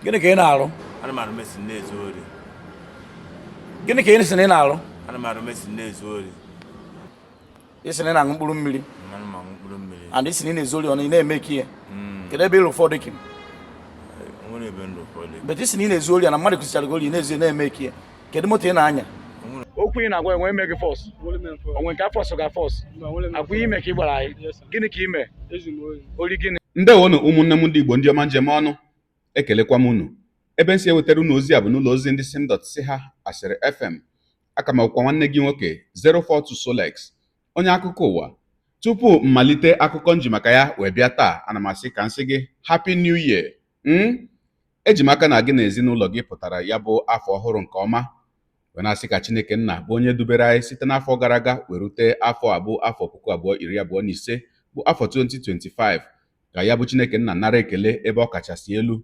Gịnị ka ị na-arụ? Ana m arụ mason, na-ezu ori. Gịnị ka ị sị na ị na-arụ? Ana m arụ mason, na-ezu ori. Ị sị na ị na-aṅụ mkpụrụ mmiri? Ana m aṅụ mkpụrụ mmiri. And ị sị na ị na-ezu ori, ọnụ ị na-eme ka ihe. Kedu ebe ị lụ ụfọdụ ki? Nwere ebe ndụ ụfọdụ. But ị sị na ị na-ezu ori na mmadụ kụzichara gị ori, ị na-ezu, na-eme ka ihe. Kedu moto ị na-anya? Okwu ị na-agwa enwe eme gị force? Onwe nke force ga force akwa ime ka ị gwara anyị? Gịnị ka ime? Ori gịnị? Ndewonu, ụmụnne m ndị Igbo, ndị ọma njem ọnụ. Ekelekwa m unu. Ebe nsi ewetara unu ozi a bụ n'ụlọ ozi ndị sim dot si ha asịrị FM. Aka m akwụkwọ nwanne gị nwoke 042 Solex, onye akụkọ ụwa. Tupu mmalite akụkọ nji maka ya wee bịa taa, ana m asị ka nsị gị Happy New Year. Eji m aka na gị na ezinụlọ gị pụtara ya bụ afọ ọhụrụ nke ọma, wee na-asị ka Chineke nna bụ onye dubere anyị site n'afọ gara aga wee rute afọ a bụ afọ 2025, bụ afọ 2025, ka ya bụ Chineke nna nara ekele ebe ọ kachasị elu.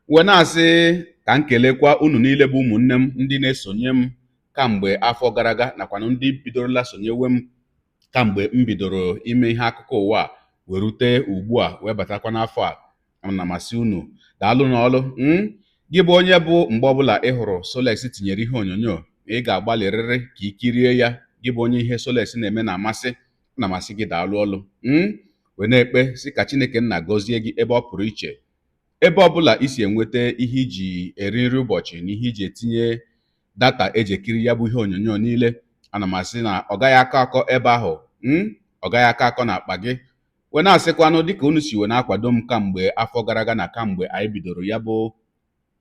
Wee na-asị ka m kelekwa unu niile bụ ụmụnne m ndị na-esonye m kamgbe afọ gara aga, nakwanụ ndị bidorola sonyewe m kamgbe m bidoro ime ihe akụkọ ụwa a wee rute ugbu a wee batakwa n'afọ a. Ana m asị unu daalụ n'ọlụ. Gị bụ onye bụ mgbe ọbụla ị hụrụ Solex tinyere ihe onyonyo, ị ga-agbalịrịrị ka ị kirie ya. Gị bụ onye ihe Solex na-eme na-amasị, ana m asị gị daalụ ọlụ. Wee na-ekpe sị ka Chineke nna gọzie gị ebe ọ pụrụ iche, ebe ọbụla isi enweta ihe iji eri nri ụbọchị na ihe iji etinye data eji ekiri ya bụ ihe onyonyo niile. Ana m asị na ọ gaghị akọ akọ ebe ahụ, ọ gaghị akọ akọ n'akpa gị. Wee na-asịkwanụ, dịka unu si wee na-akwado m kamgbe afọ gara aga na kamgbe anyị bidoro ya bụ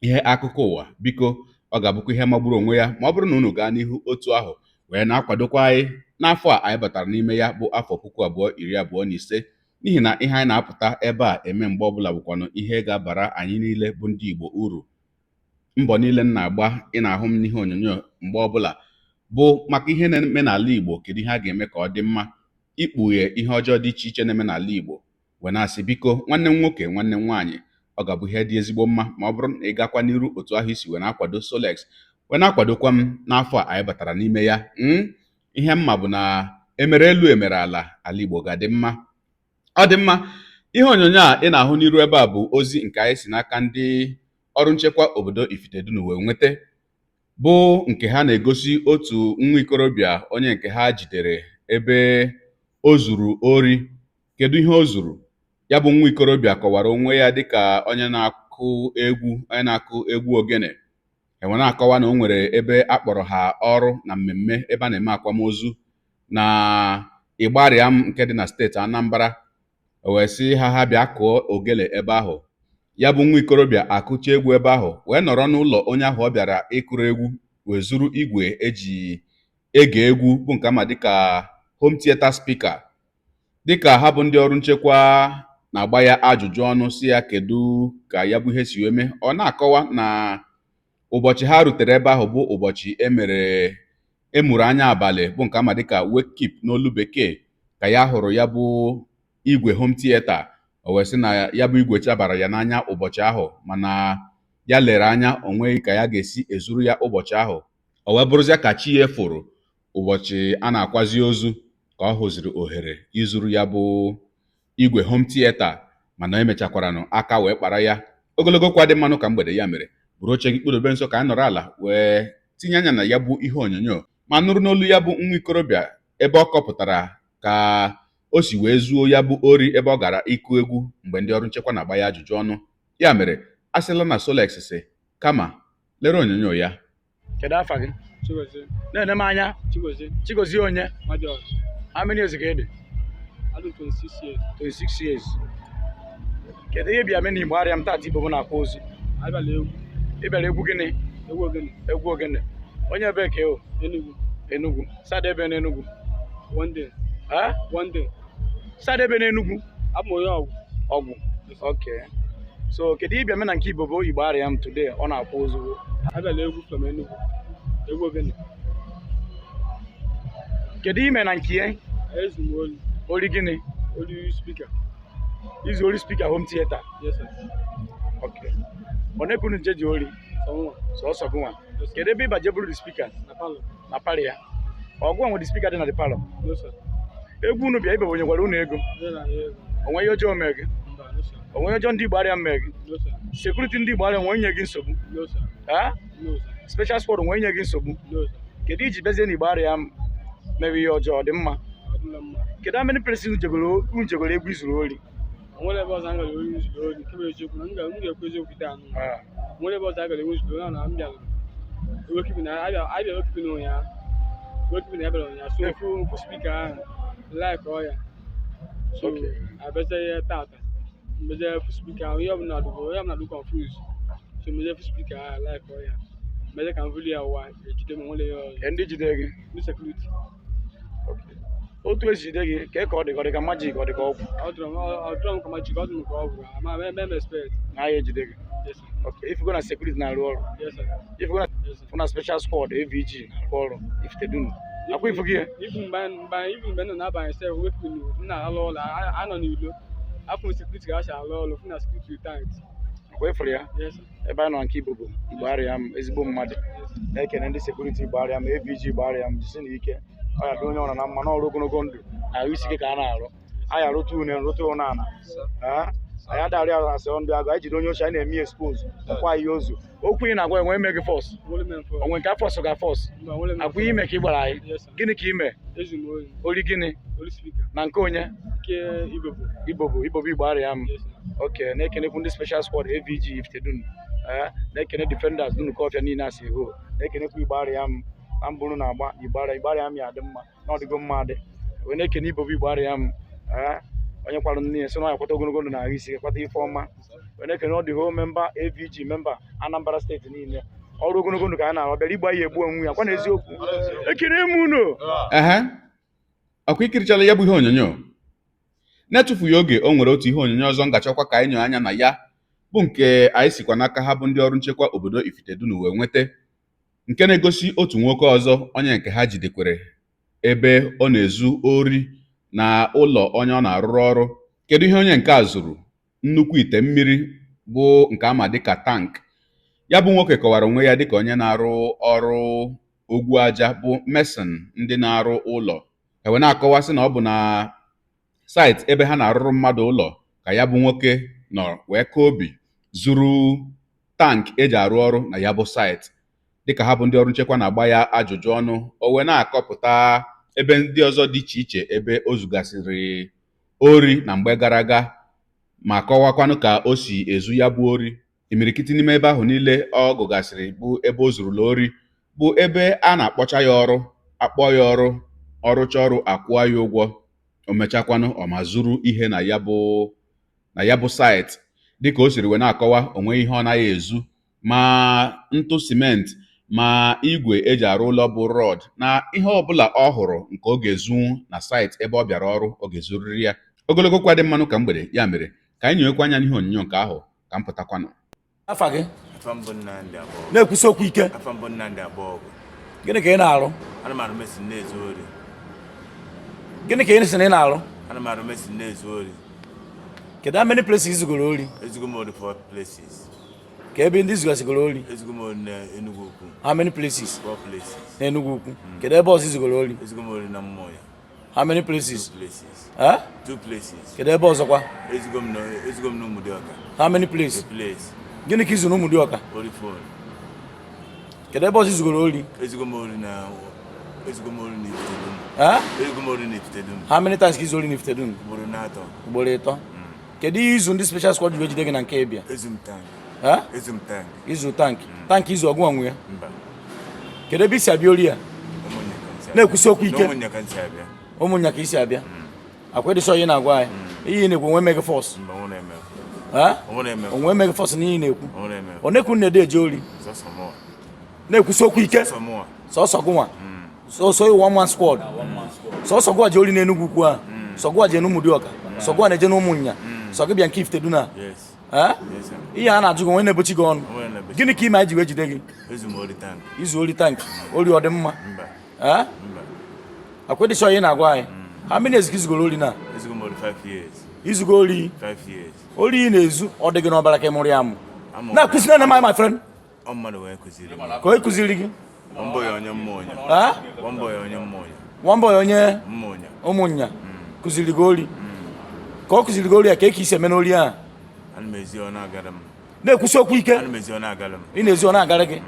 ihe akụkọ ụwa, biko, ọ ga-abụkwa ihe magburu onwe ya ma ọ bụrụ na unu gaa n'ihu otu ahụ wee na-akwadokwa anyị n'afọ a anyị batara n'ime ya, bụ afọ 2025, n'ihi na ihe anyị na-apụta ebe a eme mgbe ọbụla bụkwanụ ihe ga-abara anyị niile bụ ndị Igbo uru. Mbọ niile m na-agba, ị na-ahụ m n'ihe onyonyo mgbe ọbụla, bụ maka ihe na-eme n'ala Igbo. Kedu ihe a ga-eme ka ọ dị mma, ikpughe ihe ọjọọ dị iche iche na-eme n'ala Igbo. Wee na-asị, biko, nwanne m nwoke, nwanne m nwaanyị, ọ ga-abụ ihe dị ezigbo mma ma ọ bụrụ na ị gakwa n'iru otu ahụ isi wee na-akwado Solex, wee na-akwadokwa m n'afọ a anyị batara n'ime ya. Ihe mma bụ na emere elu emere ala, ala Igbo ga-adị mma. Ọ dị mma. Ihe onyonyo a ị na-ahụ n'iru ebe a bụ ozi nke anyị si n'aka ndị ọrụ nchekwa obodo Ifitedunu wee nweta, bụ nke ha na-egosi otu nwa ikorobịa onye nke ha jidere ebe o zuru ori. Kedu ihe o zuru? Ya bụ nwa ikorobịa kọwara onwe ya dịka onye na-akụ egwu, onye na-akụ egwu ogene. Enwe na-akọwa na o nwere ebe a kpọrọ ha ọrụ na mmemme ebe a na-eme akwamozu na Ịgbarịam nke dị na steeti Anambra. O wee sị ha, ha bịa kụọ ogele ebe ahụ. Ya bụ nwa ikorobịa akụcha egwu ebe ahụ, wee nọrọ n'ụlọ onye ahụ ọ bịara ịkụrụ egwu, wee zuru igwe eji ege egwu, bụ nke ama dịka home theater speaker. Dịka ha bụ ndị ọrụ nchekwa na-agba ya ajụjụ ọnụ, si ya kedu ka ya bụ ihe si wee mee, ọ na-akọwa na ụbọchị ha rutere ebe ahụ bụ ụbọchị emere emuru anya abalị, bụ nke ama dịka wake keep n'olu bekee, ka ya hụrụ ya bụ igwe home theater. O wee sị na ya bụ igwe chabara ya n'anya ụbọchị ahụ, mana ya lere anya onweghị ka ya ga-esi ezuru ya ụbọchị ahụ. O wee bụrụzia ka chi ya fụrụ ụbọchị a na-akwazi ozu ka ọ hụziri ohere izuru ya bụ igwe home theater. Mana emechakwaranụ aka wee kpara ya. Ogologo kwa dị mmanụ ka mgbede ya mere, buru oche gị kpụdobe nso ka anyị nọrọ ala wee tinye anya na ya bụ ihe onyonyo, ma nụrụ n'olu ya bụ nwa ikorobịa ebe ọ kọpụtara ka o si wee zuo ya bụ ori ebe ọ gara ịkụ egwu mgbe ndị ọrụ nchekwa na-agba ya ajụjụ ọnụ. Ya mere, a sịla na Solex si, kama lere onyonyo ya. Kedu afa gị? Chigozie. Na-ene m anya. Chigozie. Chigozie onye? Nwadịọra. How many years ka ị dị? Adụ 26 years. 26 years. Kedu ihe bịa mee na Igbo arịa m tata Igbo m na-akwa ozu? Abịala egwu. Ị bịara egwu gịnị? Egwu ogene. Egwu ogene. Onye ebe ka o? Enugu. Enugu sada ebe n'Enugu? One day. Ha? One day. Sada ebe n'Enugu? Abụ m onye Ọgwụ. Ọgwụ, okay. So kedu ihe bịa mee na nke Igbo bụ Igbo arịa m today ọ na-akwa ozu? Abịala egwu from Enugu. Egwu ogene. Kedu ime na nke ya? Ezu m ori. Ori gịnị? Ori speaker. Izu ori speaker home theater? Yes, sir. Okay. One kunu nje ji ori? Sọnwa. Sọsọ gị nwa? Yes, sir. Kedu ebe ịbaje bụrụ the speaker? Na parlour. Na parlour ya? Ọgụ nwe the speaker dị na the parlour? No, sir. Egwu unu bịa ibe onye gwara unu ego? Onye na-ahịa ego. Onwe ihe ọjọọ mee gị? Mba, no sir. Onwe ọjọọ ndị Igbariam mee gị? No sir. Security ndị Igbariam nwee nye gị nsogbu? No sir. Ha? No sir. Special squad nwee nye gị nsogbu? No sir. Kedu iji bezie na Igbariam mere ihe ọjọọ dị mma? Ọ dịla mma. Kedu how many places unu jegoro egwu izuru ori? O nwere ebe ọzọ a gara ori nzuru ori nke bụ eziokwu na m ga-ekwu eziokwu taa anụ. O nwere ebe ọzọ a gara ewu nzuru ori na m bịara. Ewekibi na abịa ewekibi na ụnyaahụ. Ewekibi na ya bịara ụnyaahụ. So ofu speaker ahụ like ọ ya. So abịazie ya tata. Mmezie ofu speaker ahụ ihe ọbụla dụgo ihe ọbụla dụ confused. So mmezie ofu speaker ahụ like ọ ya. Mmezie ka m vuli ya ụwa ejide m nwere ya ọzọ. Ke ndị jide gị? Ndị security. Otu esi jide gị ka ọ dị ka ọ dị ka magic, ọ dị ka ọgwụ? Ọ dụrọ m ka magic, ọ dị m ka ọgwụ. Ama m expect. Na ya ejide gị. Yes sir. Okay, ifugo na security na-arụ ọrụ. Yes sir. Ifugo na Yes sir. na special squad AVG na-arụ ọrụ Ifitedunu. Akwa ifugo ya? Even mgbe m nọ n'abalị sef, wepụ m na-alụ ụlọ, anọ n'ilo. Afọ m security ka a si alụ ọrụ, fụ na security tight. Akwa ifuru ya? Yes sir. Ebe a nọ nke Igbo bụ Igbariam, ezigbo mmadụ. Yes sir. Na-ekene ndị security Igbariam, AVG Igbariam, jisi na ike. Ọ ya dị onye ọrụ na mma n'ọrụ ogologo ndụ na ahụ isi ike ka a na-arụ. Anyị arụta une rụta ụlọ ala. Anyị adarị arụ asị ndị agụ anyị jide onye ochie anyị na-eme expose ọkwa ihe ozu. Okwu ị na-agwa enwe eme gị force. Onwe nke force ga force. Akwa ime ka ị gbara anyị. Gịnị ka ime? Ori gịnị? Na nke onye? Ibobo Ibobo Igbariam. Okay, na-ekenekwu ndị special squad AVG Ifitedunu. Na-ekene defenders Dunukọfịa niile asị ho. Na-ekenekwu Igbariam na mbụrụ na-agba Igbariam ya adị mma na ọdịgo mma adị. Wee na-ekene Ibobo Igbariam. Onye kwara nne ya sị na ọ ya kwata ogologo ndụ na ahụ isi kwata ife ọma. Wee na-ekene ọ dị ho memba AVG memba Anambra steeti niile. Ọrụ ogologo ndụ ka a na-arụ bịara igba ya egbu onwe ya kwa na eziokwu. Ekene m unu. Ehe, ọkwa ikirichala ya bụ ihe onyonyo. Na-etufughị oge, o nwere otu ihe onyonyo ọzọ m gachọkwa ka anyị nyoo anya na ya, bụ nke anyị sikwa n'aka ha bụ ndị ọrụ nchekwa obodo Ifitedunu wee nweta, nke na-egosi otu nwoke ọzọ onye nke ha jidekwere ebe ọ na-ezu ori na ụlọ onye ọ na-arụrụ ọrụ. Kedu ihe onye nke a zuru? Nnukwu ite mmiri bụ nke ama dịka tank. Ya bụ nwoke kọwara onwe ya dịka onye na-arụ ọrụ ogwu aja bụ mason, ndị na-arụ ụlọ. E wee na-akọwasị na ọ bụ na site ebe ha na-arụrụ mmadụ ụlọ ka ya bụ nwoke nọ wee kọọ obi zuru tank eji arụ ọrụ na ya bụ site. Dịka ha bụ ndị ọrụ nchekwa na-agba ya ajụjụ ọnụ, o wee na-akọpụta ebe ndị ọzọ dị iche iche ebe o zugasịrị ori na mgbe gara aga, ma kọwakwanụ ka o si ezu ya bụ ori. Imirikiti n'ime ebe ahụ niile ọ gụgasịrị bụ ebe o zurula ori bụ ebe a na-akpọcha ya ọrụ, akpọ ya ọrụ, ọrụcha ọrụ akwụọ ya ụgwọ, o mechakwanụ ọ ma zuru ihe na ya bụ site. Dịka o siri wee na-akọwa, onwe ihe ọ naghị ezu, ma ntụ simenti, ma igwe eji arụ ụlọ bụ rod, na ihe ọbụla ọ hụrụ nke ọ ga-ezunwu na site ebe ọ bịara ọrụ, ọ ga-ezuriri ya. Ogologo kwa dị mmanụ ka mgbede, ya mere ka anyị nyewekwa anya n'ihe onyonyo nke ahụ ka m pụtakwanụ. Afa gị? Afa mbụ Nnamdi Abọgụ. Na-ekwusi okwu ike. Afa mbụ Nnamdi Abọgụ. Gịnị ka ị na-arụ? Ana m arụ mason na-ezu ori. Gịnị ka ị sị na ị na-arụ? Ana m arụ mason na-ezu ori. Kedu how many places izugoro ori? Ezugo m ori 4 places. Ka ebe ndị izugasigoro ori? Ezugo m ori na Enugu Ukwu. How many places? 4 places. Na Enugu Ukwu. Kedu ebe ọzọ izugoro ori? Ezugo m ori na Mmụọ ya. How many places? 2 places. Eh? 2 places. Kedu ebe ọzọkwa? Ezugo m na Ụmụdịọka. How many places? A place. Gịnị ka izu na Ụmụdịọka? Ori phone. Kedu ebe ọzọ izugoro ori? Ezugo m ori na Ifitedunu. Eh? Ezugo m ori na Ifitedunu. How many times ka izu ori na Ifitedunu? Ugboro na-atọ. Ugboro ịtọ. Kedu ihe izu ndị special squad ji ejide gị na nke ịbịa? Ezu m tank. Eh? Ezu m tank. Izu tank. Tank izu ọgụ onwe ya. Mba. Kedu ebe isi abịa ori ya? Na-ekwusi okwu ike. Ụmụnne ka ntị abịa. Ụmụnnya ka isi abịa. Akwa ịdịsọ ihe na-agwa anyị. Ihe ị na-ekwu onwe meghị force. Mba, onwere eme. Eh? Onwere eme. Onwe meghị force n'ihe ị na-ekwu. Onwere eme. Ọ na-ekwu na ede eje ori. Sọsọ mụwa. Na-ekwusi okwu ike. Sọsọ mụwa. Sọsọ gụnwa. Sọsọ one man squad. Sọsọ gụwa je ori n'Enugwu Ukwu a. Sọ gụwa je n'Ụmụdịọka. Sọ gụwa na-eje n'Ụmụnnya. Sọ gị bịa nke Ifitedunu a. Yes. Eh? Yes, sir. Ihe a na-ajụ gị onwe na-ebochi gị ọnụ. Onwere na-ebochi. Gịnị ka ime anyị ji wee jide gị? Ezu m ori tank. Izu ori tank. Ori ọ dị mma? Mba. Eh? Mba. Akwa ịdịsọ ihe na-agwa anyị. How many years ka izugoro ori na? Ezugo m ori 5 years. Izugo ori. 5 years. Ori ị na-ezu ọ dị gị n'ọbara ka ị mụrụ ya amụ. Amụ. Na-akụzi na my friend. Ọ mmadụ wee kụziri m. Ka onye kụziri gị? One boy onye mmụọ ya. Eh? One boy onye mmụọ ya. One boy onye Mmụọ ya. Ụmụnnya kụziri gị ori. Ka ọ kụziri gị ori a, ka esi eme n'ori ahụ? Ana m ezi ọ na-agara m. Na-ekwusi okwu ike. Ana m ezi ọ na-agara m. Ị na-ezi, ọ na-agara gị.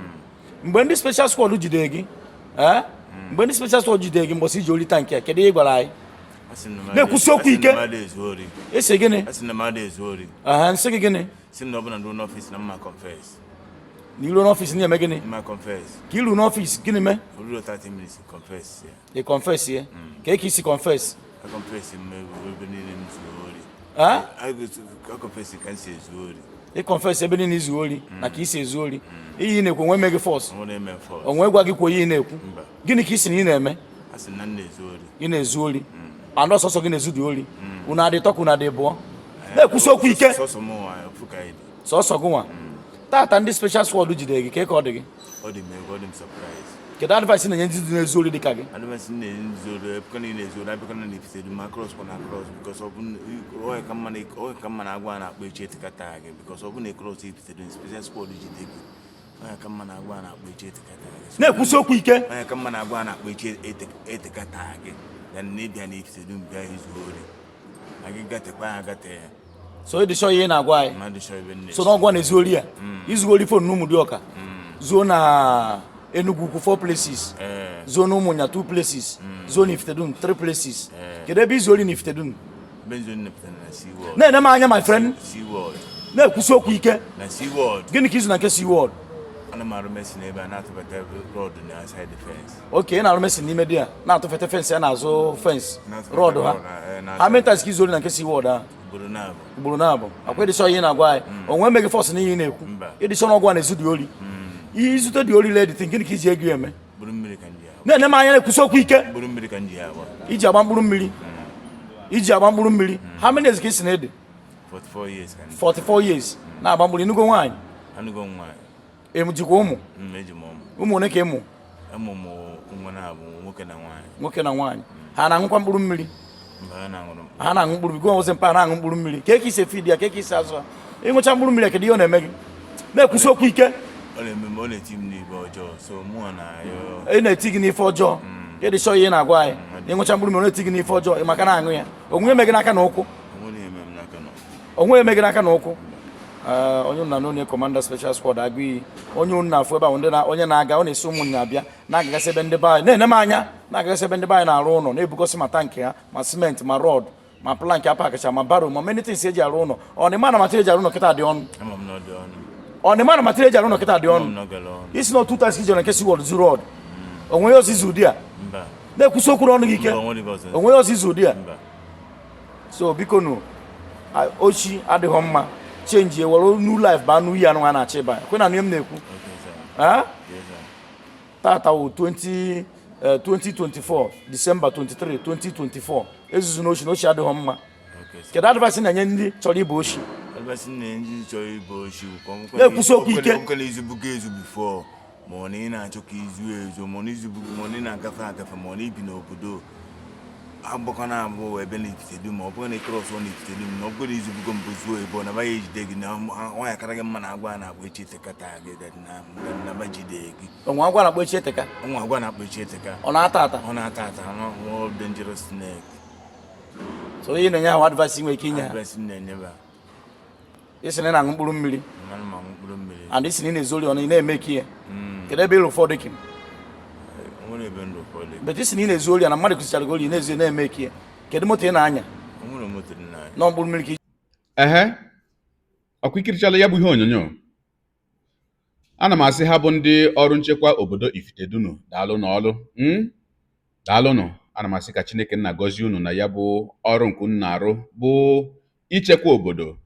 Mgbe ndị special squad jidere gị, ee, mgbe ndị special squad jidere gị mbọsị iji ori tank a, kedu ihe ị gwara anyị? Asị m na m Na-ekwusi okwu asị m ike. na m ada ezu ori. Esi gịnị? Asị m na m ada ezu ori. Aha nsị gị gịnị? Sị m na ọ bụ na ndị n'ọfịs na mma confess. Na iruo n'ọfịs na-eme gịnị? Mma confess. Ka iru n'ọfịs gịnị mee? Oruo 30 minutes, confess ya. Ị confess ye ka isi confess? A confess m ebe niile m zuru ori. Ah? A confess ka m si ezu ori. Ị confess ebe niile izu ori na ka isi ezu ori. Iyi ị na-ekwu, onwe eme gị force? Ọ na-eme force. Onwe gwa gị kwuo ihe ị na-ekwu? Mba. Gịnị ka isi na ị na-eme? Asị m na m na-ezu ori. Ị na-ezu ori, anụ ọsọsọ gị na-ezu dị ori. Unu adị tọka, unu adị bụọ? Na-ekwusi okwu ike. Sọsọ mụ nwa ofu ka anyị dị. Sọsọ gị nwa. Tata ndị special squad jidere gị, ka ọ dị gị? Ọ dị m egwu, ọ dị m surprise. Kedu advice ị na-enye ndị dị na-ezu ori dị ka gị? Advice m na-enye ndị zoro ebekọ na ị na-ezu ori, abịakọ na na-efite ma cross kwa na cross, because ọ bụ ọ ka mma na ọ ka mma na agwa a na-akpọ echi etikata gị, because ọ bụ na cross ifite special squad jide gị, ọ ka mma na agwa a na-akpọ echi etikata gị. Na-ekwusi okwu ike. Ọ ka mma na agwa a na-akpọ echi etikata gị na na ịbịa na ifite dum bịa izu ori na gị gatekwa ya agate ya. So ịdị sure ihe ị na-agwa anyị? Mmadụ chọrọ ebe nne. So n'ọgwa na-ezu ori a, izu ori phone n'Ụmụdịọka, zuo na Enugu Ukwu 4 places, ee zuo na Ụmụnya 2 places, zuo na Ifitedun 3 places. Kedu ebe izu ori na Ifitedun? Benzo nnepụtara na SeaWorld. Na-ene m anya, my friend. SeaWorld. Na-ekwusi okwu ike. Na SeaWorld. Gịnị ka izu na nke SeaWorld? Ana m arụ mason ebe a na-atụbata rod na side fence. Oke, ị na-arụ mason n'ime di ya, na-atụfete fence ya n'azụ fence. Na-atụfete rod ha. Rod ha, na-azụ. How many times ka izu ori na nke SeaWorld ahụ? Ugboro na-abụ. Ugboro na-abụ. Akwa ịdị sure ihe na-agwa anyị, onwe emeghị force n'ihe ị na-ekwu? Mba. Ịdị sure na ọgwụ a na-ezu dị ori? Ihe izute dị ori ledi gịnị ka iji ego eme? Mkpụrụ mmiri ka m ji agba. Na-ene m anya, na-ekwusi okwu ike. Mkpụrụ mmiri ka m ji agba. Iji agba mkpụrụ mmiri, iji agba mkpụrụ mmiri. How many years ka ị si na ede? 44 years ka m ji. 44 years na-agba mkpụrụ. Ịnụgo nwaanyị? Anụgo m nwaanyị. Em jikwa ụmụ? M eji m ụmụ. Ụmụ one ka ịmụ? Ụmụ m nwa na-abụ nwoke na nwaanyị. Nwoke na nwaanyị. Ha na-aṅụkwa mkpụrụ mmiri? Mgbe ha na-aṅụrụ m. Ha na-aṅụ mkpụrụ mmiri. Gị mpa na-aṅụ mkpụrụ mmiri, ka esi efidi ya, ka esi azụ ha. Ịṅụcha mkpụrụ mmiri a, kedu ihe ọ na-eme gị? Na-ekwusi okwu ike. Ọ na-eme m, ọ na-eti m n'ibe ọjọọ, so mụọ na ayọ. Ị na-eti gị n'ife ọjọọ. Ka dị sure ihe ị na-agwa anyị? Ịṅụcha mkpụrụ mmiri, ọ na-eti gị n'ife ọjọọ. Ị maka na-aṅụ ya, onwe eme gị n'aka na ụkwụ? Onwe na-eme m n'aka nọ. Onwe eme gị n'aka na ụkwụ. Ee, onye unu na onye commander special squad agụ iyi, onye unu na-afụ ebe ahụ, ndị na onye na-aga, ọ na-esi ụmụnne abịa, na-agagasị ebe ndị be anyị, na-ene m anya, na-agagasị ebe ndị be anyị na-arụ ụlọ, na-ebukọsị ma tank ha, ma simenti, ma rod, ma plank apakacha, ma barrow, ma many things eji arụ ụlọ. Ọ na ịma na material eji arụ ụlọ kịta dị ọnụ? Ama m na ọ dị ọnụ. Ọ na ịma na material eji arụ ụlọ kịta dị Ama m ọnụ? na ọ gara ọnụ. Isi na otu tas ijere nke SeaWorld zuru rod, onwe ya ozi izu ụdị a? Mba. Na-ekwusi okwu n'ọnụ gị ike. Mba, onwere ibe ọzọ. Onwe ya ozi izu ụdị a? Mba. So biko nụ, ochi adịghọ mma. Change, were new life baa new year anụ a na-achọ ịba kwe na anụ ihe m na-ekwu. Okay, sir. Ah? Yes, sir. Tata wụ 20 2024 December 23, 2024. Ezuzu na ochi, na ochi adịghọ mma. Okay, sir. Kedu advice na-enye ndị chọrọ ịbụ ochi? Advice na ndị chọrọ ịbụ ochi bụ ka ọ Na-ekwusi okwu ike. ọ bụkwa izubugo ezu before, ma ọ na ị na-achọ ka izu ezu, ma ọ na izubugo, ma ọ na ị na-agafe agafe, ma ọ na ibi n'obodo agbakọ na abụ ebe na ifite dum, ma ọ bụrụ na ị cross na ifite dum, na ọ bụrụ na izubugo mbụ zuo ebe ọ nabaghị ejide gị, na nwaanyị akara gị mma na agwa a na-akpọ echi etekata gị na na ba jide gị. Onwe agwa na-akpọ echi eteka? Nwa agwa na-akpọ echi eteka. Ọ na-ata ata? Ọ na-ata ata, ọ dangerous snake. So ihe na-enye ha advice ị nwere ike inye ha? Advice m na-enyeba. Isi na ị na-aṅụ mkpụrụ mmiri? Mmanụ ma mkpụrụ mmiri. And isi na ị na-ezu ori, ọ na ị na-eme ka ihe, kedu ebe ịrụ ụfọdụ ki? Nwere ebe ndụ ụfọdụ. But isi na ị na-ezu ori na mmadụ kụzichara gị ori, ị na-ezu, na-eme ka ihe, kedu moto ị na-anya? Nwere moto dị n'anya. Nọ mkpụrụ mmiri ka Ehe, ọkwa ikirichala ya bụ ihe onyonyo. Ana m asị ha bụ ndị ọrụ nchekwa obodo Ifitedunu, daalụ n'ọlụ daalụnụ. Ana m asị ka Chineke nna gọzie unu na ya bụ ọrụ nke unu na-arụ, bụ ichekwa obodo,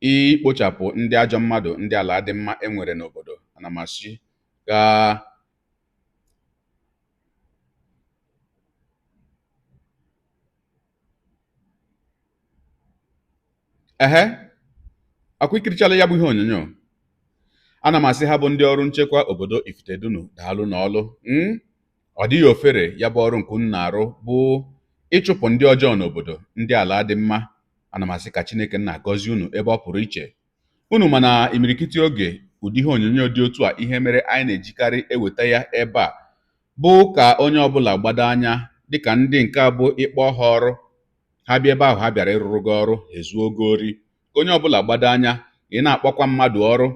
ikpochapụ ndị ajọ mmadụ, ndị ala dị mma e nwere n'obodo. Ana m asị ka ehe, ọkwa ikirichala ya bụ ihe onyonyo. Ana m asị ha bụ ndị ọrụ nchekwa obodo Ifitedunu, daalụ n'ọlụ ọ dịghị ofere ya bụ ọrụ nke unu na-arụ, bụ ịchụpụ ndị ọjọọ n'obodo, ndị ala dị mma. Ana m asị ka Chineke nna gọzie unu ebe ọ pụrụ iche. Unu mana imirikiti oge ụdị ihe onyonyo dị otu a, ihe mere anyị na-ejikarị eweta ya ebe a bụ ka onye ọbụla gbado anya, dịka ndị nke a bụ ịkpọ ha ọrụ. Ha bịa ebe ahụ ha bịara ịrụrụ gị ọrụ, ha ezuo gị ori. Ka onye ọbụla gbado anya, ị na-akpọkwa mmadụ ọrụ,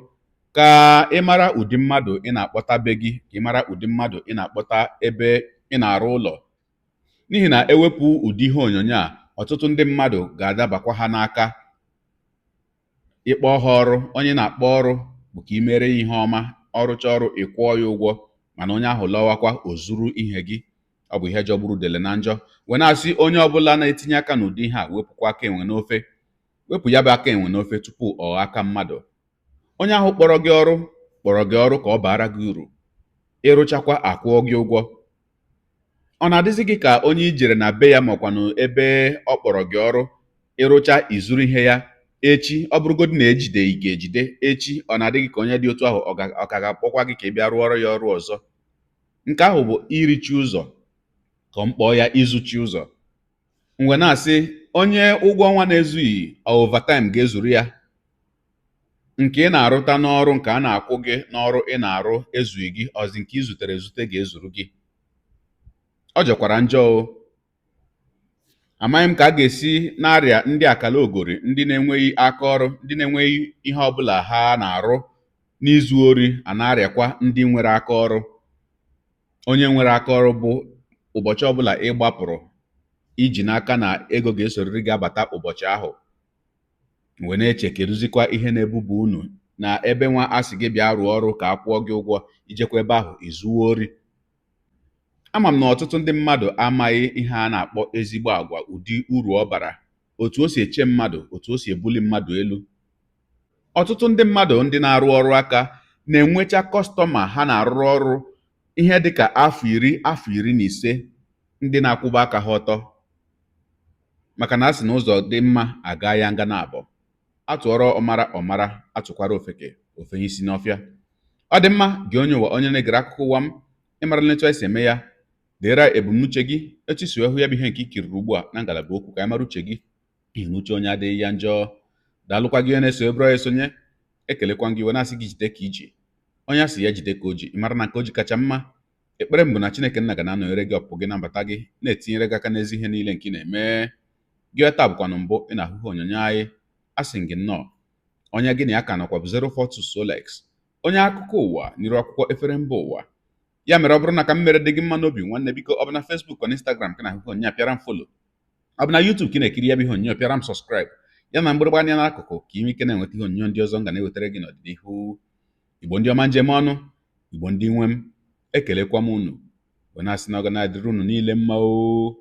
ka ị mara ụdị mmadụ ị na-akpọta be gị, ka ị mara ụdị mmadụ ị na-akpọta ebe ị na-arụ ụlọ. N'ihi na ewepụ ụdị ihe onyonyo a, ọtụtụ ndị mmadụ ga-adabakwa ha n'aka. Ịkpọ ha ọrụ, onye na-akpọ ọrụ bụ ka ị mere ya ihe ọma, ọrụcha ọrụ ị kwụọ ya ụgwọ, mana onye ahụ lọwakwa o zuru ihe gị. Ọ bụ ihe jọgburu udele na njọ. Wee na-asị onye ọbụla na-etinye aka n'ụdị ihe a, wepụkwa aka enwe n'ofe, wepụ ya bụ aka enwe n'ofe tupu ọ ghọọ aka mmadụ. Onye ahụ kpọrọ gị ọrụ kpọrọ gị ọrụ ka ọ baara gị uru, ịrụchakwa akwụọ gị ụgwọ. Ọ na-adịzi gị ka onye i jere na be ya makwanụ ebe ọ kpọrọ gị ọrụ, ịrụcha izuru ihe ya echi, ọ bụrụgodị na ejideghị gị ejide echi, ọ na-adị gị ka onye dị otu ahụ ọ ka ga-akpọkwa gị ka ị bịa rụọrọ ya ọrụ ọzọ. Nke ahụ bụ irichi ụzọ, ka m kpọọ ya izuchi ụzọ. M wee na-asị onye ụgwọ ọnwa na-ezughị, overtime ga-ezuru ya. Nke ị na-arụta n'ọrụ, nke a na-akwụ gị n'ọrụ ị na-arụ ezughị gị, ọzi nke ị zutere ezute ga-ezuru gị. Ọ jọkwara njọ o. Amaghị m ka a ga-esi na-arịa ndị akala ogori, ndị na-enweghị aka ọrụ, ndị na-enweghị ihe ọbụla ha na-arụ n'izu ori, a na-arịakwa ndị nwere aka ọrụ. Onye nwere aka ọrụ bụ ụbọchị ọbụla ị gbapụrụ iji n'aka na ego ga-esorịrị gị abata ụbọchị ahụ. Wee na-eche kedụzikwa ihe na-ebuba unu na ebe nwa a sị gị bịa rụọ ọrụ ka a kwụọ gị ụgwọ, ijekwa ebe ahụ izuo ori. Ama m na ọtụtụ ndị mmadụ amaghị ihe a na-akpọ ezigbo agwa, ụdị uru ọ bara, otu o si eche mmadụ, otu o si ebuli mmadụ elu. Ọtụtụ ndị mmadụ ndị na-arụ ọrụ aka na-enwecha customer ha na-arụrụ ọrụ ihe dịka afọ 10, afọ 15, ndị na-akwụba aka ha ọtọ, maka na a sị na ụzọ dị mma aga ya nga na abọ. Atụọrọ ọmara ọmara, atụkwara ofeke ofenye isi n'ọfịa. Ọ dị mma gị onye ụwa, onye na-egere akụkọ ụwa m, ịmara etu anyị si eme ya. Deere ebumnuche gị etu isi wee hụ ya bụ ihe nke i kiriri ugbu a na ngalaba okwu, ka anyị mara uche gị, n'ihi na uche onye adịghị ya njọ. Daalụkwa gị onye na-eso ebere ya esonye, ekelekwa gị wee na-asị gị jide ka iji. Onye a sị ya jide ka o ji, ị mara na nke o ji kacha mma. Ekpere m bụ na Chineke nna ga na-anọnyere gị ọpụpụ gị na mbata gị, na-etinyere gị aka n'ezi ihe niile nke ị na-eme. Gị taa bụkwanụ mbụ ị na-ahụ ihe onyonyo anyị, asị gị nnọọ. Onye gị na ya ka nọkwa bụ 042 Solex, onye akụkọ ụwa n'iru akwụkwọ efere mba ụwa. Ya mere ọ bụrụ na ka m mere dị gị mma n'obi, nwanne biko, ọ bụ na Facebook na Instagram ka na-ahụ ihe onyonyo a, pịara m follow. Ọ bụ na YouTube ka ị na-ekiri ya bụ ihe onyonyo, pịara m subscribe, ya na mgbịrịgba anya n'akụkụ, ka ị nwee ike na-enweta ihe onyonyo ndị ọzọ m ga na-ewetara gị n'ọdịnihu. Igbo ndị ọma njem ọnụ, Igbo ndị nwe m, ekelekwa m unu wee na-asị na ọ ga na-adịrị unu niile mma o.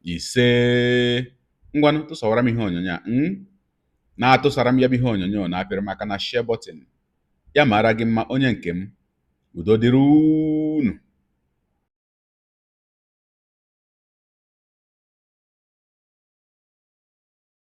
Ise. Ngwanụ, tụsawara m ihe onyonyo a, na-atụsara m ya bụ ihe onyonyo, na-apịrị m aka na share button. Ya mara gị mma, onye nke m. Udo dịrị unu.